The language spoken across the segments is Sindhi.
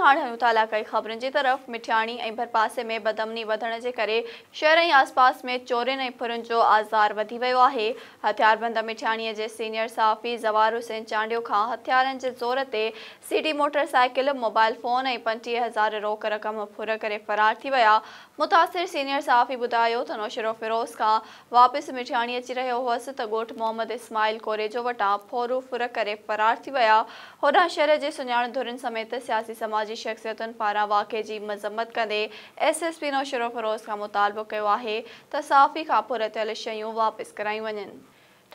هاڻ هلون ٿا علائقائي خبرن جي طرف. مٺياڻي ۽ ڀرپاسي ۾ بدامني وڌڻ جي ڪري شهر ۽ آسپاس ۾ چورين ۽ ڦرن جو آزار وڌي ويو آهي. هٿياربند مٺياڻي جي سينيئر صحافي زوار حسين چانڊيو کان هٿيارن جي زور تي C T motorcycle, mobile phone ۽ 25,000 روڪ رقم ڦر ڪري فرار ٿي ويا. متاثر سينيئر صحافي ٻڌايو ته نوشهروفيروز کان واپس مٺياڻي اچي رهيو هئس ته ڳوٺ محمد اسماعيل ڪوريجو وٽان ڦورو ڦر ڪري فرار ٿي ويا. هوڏانهن شهر جي سڃاڻ ڌرين سميت سياسي سماجي شخصيتن پاران واقعي جي مذمت ڪندي ايس ايس پي نوشهروفيروز کان مطالبو ڪيو آهي ته صحافي کان ڦر ٿيل شيون واپس ڪرايون وڃن.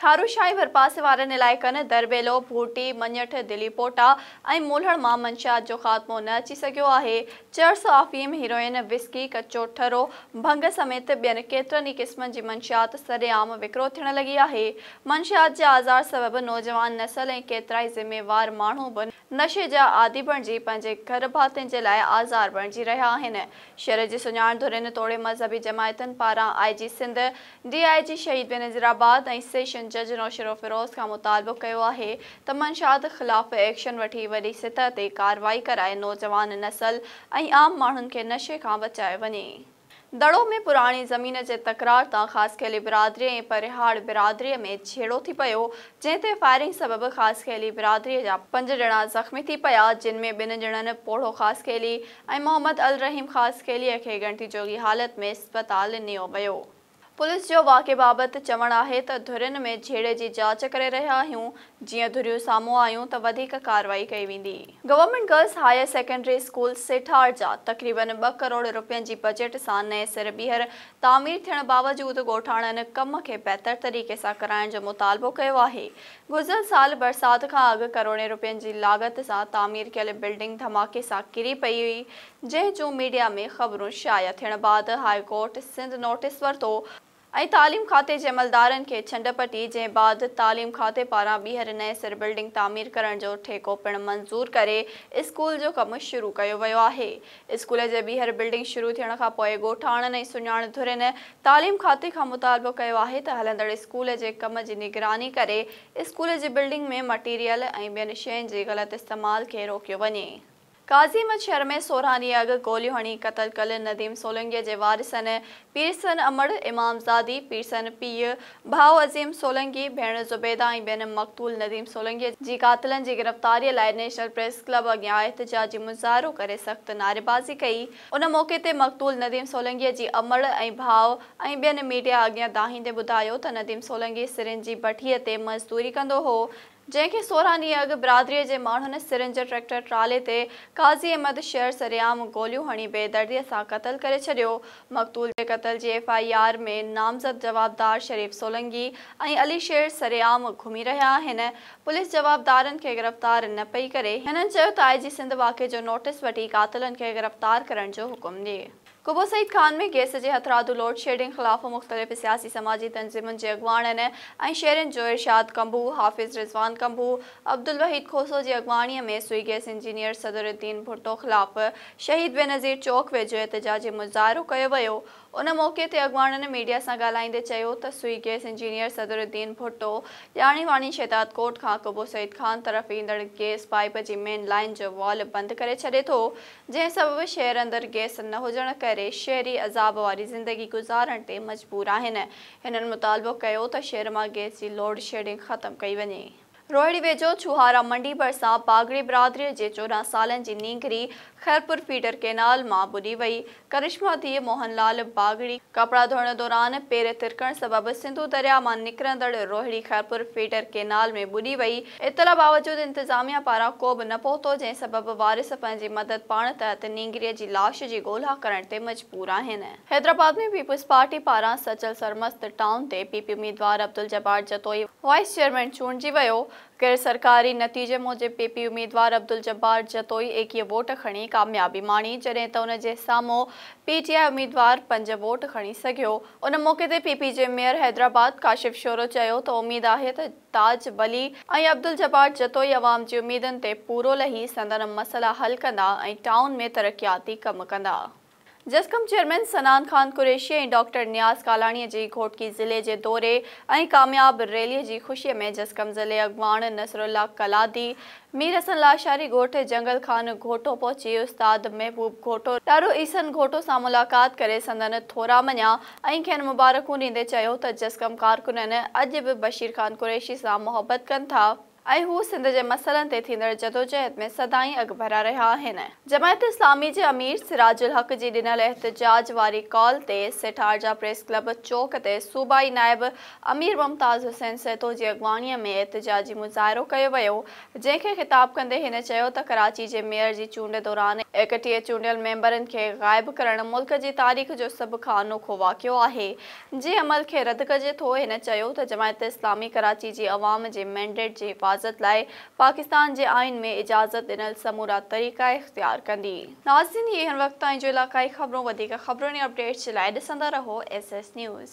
ٺاروشاهي ڀرپاسي وارن علائقن درٻيلو، ڀوٽي، مڃٺ، دليپوٽا ۽ مولهڙ مان منشيات جو خاتمو نه اچي سگهيو آهي. چرس، آفيم، هيروئن، وسڪي، ڪچو ٺرو، ڀنگ سميت ٻين ڪيترن ئي قسمن جي منشيات سرعام وڪرو ٿيڻ لڳي آهي. منشيات جي آزار سبب نوجوان نسل ۽ ڪيترائي ذميوار ماڻهو به نشي جا عادي بڻجي پنهنجي گهر ڀاتين جي لاء آزار بڻجي رهيا آهن. شهر جي سڃاڻ ڌرين توڙي مذهبي جماعتن پاران I G Sindh, D I G Shaheed Benazirabad ۽ session جج نوشهروفيروز کان مطالبو ڪيو آهي ته منشيات خلاف ايڪشن وٺي وڏي سطح تي ڪارروائي ڪرائي نوجوان نسل ۽ عام ماڻهن کي نشي کان بچايو وڃي. دڙو ۾ پراڻي زمين جي تڪرار تان خاصخيلي برادري ۽ پرهياڙ برادري ۾ جهيڙو ٿي پيو، جنهن تي فائرنگ سبب خاصخيلي برادري جا پنج ڄڻا زخمي ٿي پيا، جن ۾ ٻن ڄڻن پوڙهو خاصخيلي ۽ محمد الرحيم خاصخيلي کي ڳڻتي جوڳي حالت ۾ اسپتال نيو ويو. پوليس جو واقعي بابت چوڻ آهي ته ڌرين ۾ جهيڙي جي جاچ ڪري رهيا آهيون، جيئن ڌريون سامهون آيون ته وڌيڪ ڪارروائي ڪئي ويندي. Government girls higher secondary school Sethar جا تقريبن ٻه ڪروڙ رپين جي بجيٽ سان نئين سر ٻيهر تعمير ٿيڻ باوجود ڳوٺاڻن ڪم کي بهتر طريقي سان ڪرائڻ جو مطالبو ڪيو آهي. گذريل سال برسات کان اڳ ڪروڙين رپين جي لاڳت سان تعمير ڪيل بلڊنگ ڌماڪي سان ڪري پئي هئي، جنهن جون ميڊيا ۾ خبرون شايع ٿيڻ بعد هاء ڪورٽ سنڌ نوٽيس ورتو ۽ تعليم کاتي جي عملدارن کي ڇنڊ پٽي، جنهن بعد تعليم کاتي پاران ٻيهر نئين سر بلڊنگ تعمير ڪرڻ جو ٺيڪو پڻ منظور ڪري اسڪول جو ڪم شروع ڪيو ويو آهي. اسڪول جي ٻيهر بلڊنگ شروع ٿيڻ کان پوء ڳوٺاڻن ۽ سڃاڻ ڌرين تعليم کاتي کان مطالبو ڪيو آهي ته هلندڙ اسڪول جي ڪم جي نگراني ڪري اسڪول جي بلڊنگ ۾ مٽيريل ۽ ٻين شين جي غلط استعمال کي روڪيو وڃي. قاضي احمد شهر ۾ 16 ڏينهن اڳ گوليون هڻي قتل ڪيل نديم سولنگيء جي وارثن پيرسن امڙ، امام زادي، پيرسن پيء، ڀاء عظيم سولنگي، ڀيڻ زبيده ۽ ٻين مقتول نديم سولنگيء جي قاتلن جي گرفتاريء لاء نيشنل پريس ڪلب اڳيان احتجاجي مظاهرو ڪري سخت نعريبازي ڪئي. ان موقعي تي مقتول نديم سولنگيء جي امڙ ۽ ڀاء ۽ ٻين ميڊيا اڳيان دانهيندي ٻڌايو ته نديم سولنگي سرن جي بٺيء تي مزدوري ڪندو هو، جنهن کي 16 ڏينهن اڳ برادريء جي ماڻهن سرنج ٽريڪٽر ٽرالي تي قاضي احمد شهر سرعام گوليون هڻي بيدرديء سان قتل ڪري ڇڏيو. مقتول جي قتل جي ايف I R ۾ نامزد جوابدار شريف سولنگي ۽ علي شير سرعام گهمي رهيا آهن، پوليس جوابدارن کي گرفتار نه پئي ڪري. هنن چيو ته آء جي سنڌ واقعي جو نوٽيس وٺي قاتلن کي گرفتار ڪرڻ جو حڪم ڏئي. قبو سعيد خان ۾ گئس جي هٿرادو لوڊشيڊنگ خلاف مختلف سياسي سماجي تنظيمن جي اڳواڻن ۽ شهرين جو ارشاد ڪنڀو، حافظ رضوان ڪنڀو، عبدالوحيد کوسو جي اڳواڻي ۾ سوئي گئس انجنيئر صدرالدين ڀٽو خلاف شهيد بينظير چوڪ ويجهو احتجاجي مظاهرو ڪيو ويو. ان موقعي تي اڳواڻن ميڊيا سان ڳالهائيندي چيو ته سوئي گئس انجنيئر صدرالدين ڀٽو ڄاڻي واڻي شهدادڪوٽ کان قبو سعيد خان طرف ايندڙ گئس پائيپ جي مين لائين جو وال بند ڪري ڇڏي ٿو جنهن سبب شهر اندر گئس نه هجڻ ڪري شهري عذاب واري زندگي گذارڻ تي مجبور آهن. هنن مطالبو ڪيو ته شهر مان گئس جي لوڊ شيڊنگ ختم ڪئي وڃي. روهڙي ويجهو ڇوهارا منڊي ڀرسان باگڙي برادري جي 14 سالن جي نينگري خيرپور فيڊر ڪينال مان ٻڏي وئي. ڪرشما ڌيء موهن لال باگڙي ڪپڙا ڌوئڻ دوران پير ترڪڻ سبب سنڌو درياء مان نڪرندڙ روهڙي خيرپور فيڊر ڪينال ۾ ٻڏي وئي، اطلاع باوجود انتظاميا پاران ڪو به نه پهتو، جنهن سبب وارث پنهنجي مدد پاڻ تحت نينگريء جي لاش جي ڳولها ڪرڻ تي مجبور آهن. حيدرآباد ۾ پيپلز پارٽي پاران سچل سرمست ٽائون تي پي پي اميدوار عبدالجبار جتوئي وائيس چيئرمين چونڊجي ويو، غير سرڪاري نتيجي موجب پي پي اميدوار عبدالجبار جتوئي 21 ووٽ کڻي ڪاميابي ماڻي جڏهن ته ان جي سامهون پي ٽي آء اميدوار پنج ووٽ کڻي سگهيو. ان موقعي تي پي پي جي ميئر حيدرآباد ڪاشف شورو چيو ته اميد آهي ته تاج ولي ۽ عبدالجبار جتوئي عوام جي اميدن تي پورو لهي سندن مسئلا حل ڪندا ۽ ٽائون ۾ ترقياتي ڪم ڪندا. جسقم چيئرمين صنعان خان قريشي ۽ ڊاڪٽر نياز ڪالاڻي جي گهوٽڪي ضلعي جي دوري ۽ ڪامياب ريلي جي خوشي ۾ جسقم ضلعي اڳواڻ نصرالله ڪلادي، مير حسن لاشاري ڳوٺ جنگل خان گهوٽو پهچي استاد محبوب گهوٽو، ڏاڏو عيسن گهوٽو سان ملاقات ڪري سندن ٿورا مڃيا ۽ کين مبارڪون ڏيندي چيو ته جسقم ڪارڪنن اڄ به بشير خان قريشي سان محبت ڪن ٿا ۽ هو سنڌ جي مسئلن تي ٿيندڙ جدوجهد ۾ سدائين اڳڀرا رهيا آهن. جماعت اسلامي جي امير سراج الحق جي ڏنل احتجاج واري ڪال تي سيٺارجا پريس ڪلب چوڪ تي صوبائي نائب امير ممتاز حسين سهتو جي اڳواڻي ۾ احتجاجي مظاهرو ڪيو ويو، جنهن کي خطاب ڪندي هن چيو ته ڪراچي جي ميئر جي چونڊ دوران 31 چونڊيل ميمبرن کي غائب ڪرڻ ملڪ جي تاريخ جو سڀ کان انوکو واقعو آهي، جي عمل کي رد ڪجي ٿو. هن چيو ته جماعت اسلامي ڪراچي جي عوام جي مينڊيٽ جي حفاظت لاء پاڪستان جي آئين ۾ اجازت ڏنل سمورا طريقا اختيار ڪندي. ناظرين هي هن وقت تائين جون علاقائي خبرون وڌيڪ خبرن ۽ اپڊيٽس جي لاء ڏسندا رهو ايس ايس نيوز.